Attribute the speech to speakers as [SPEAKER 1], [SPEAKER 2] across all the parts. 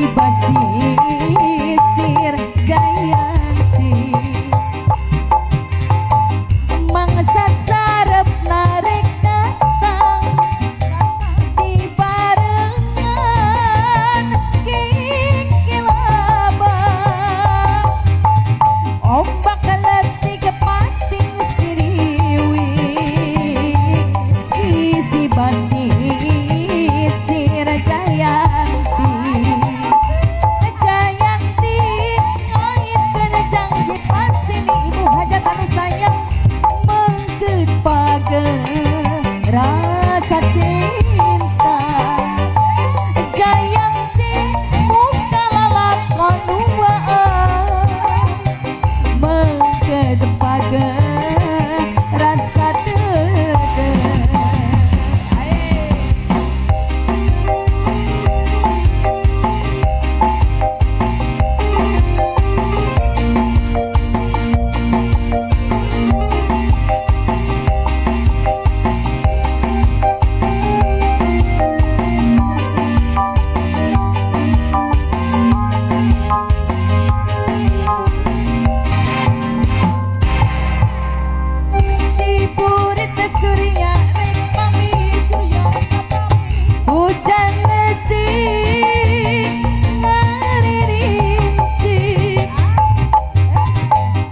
[SPEAKER 1] Sisi basisir Jayanti mangsa sarep narek datang dibarengan kikilaba ombak letik pating siriwi sisi basisir Jayanti. Jayanti ngaitkeun janji pasini ibu hajat anu sayang mengket page rasa cinta. Jayanti muka lalakon duaan mengket page rasa dede. Ciburit surya rek pamit hujan letik ngaririnci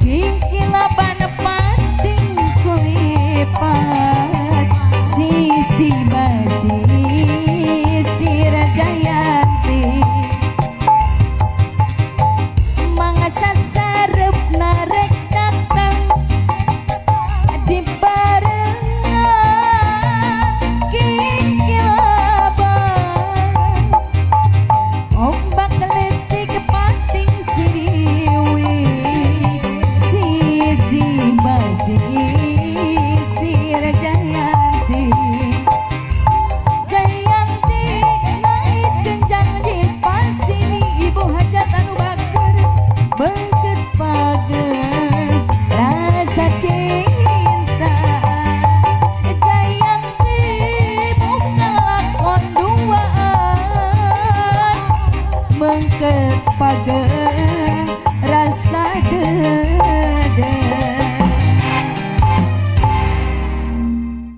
[SPEAKER 1] kingkilaban pating kulipat sisi basisir Jayanti mangsa sarep narek datang dibarengan kikilaba ombak letik pating siriwi sisi basisir Jayanti. Jayanti ngaitkeun janji pasini ibu hajat anu bager beukeut page rasa cinta. Jayanti muka lalakon duaan mengket page.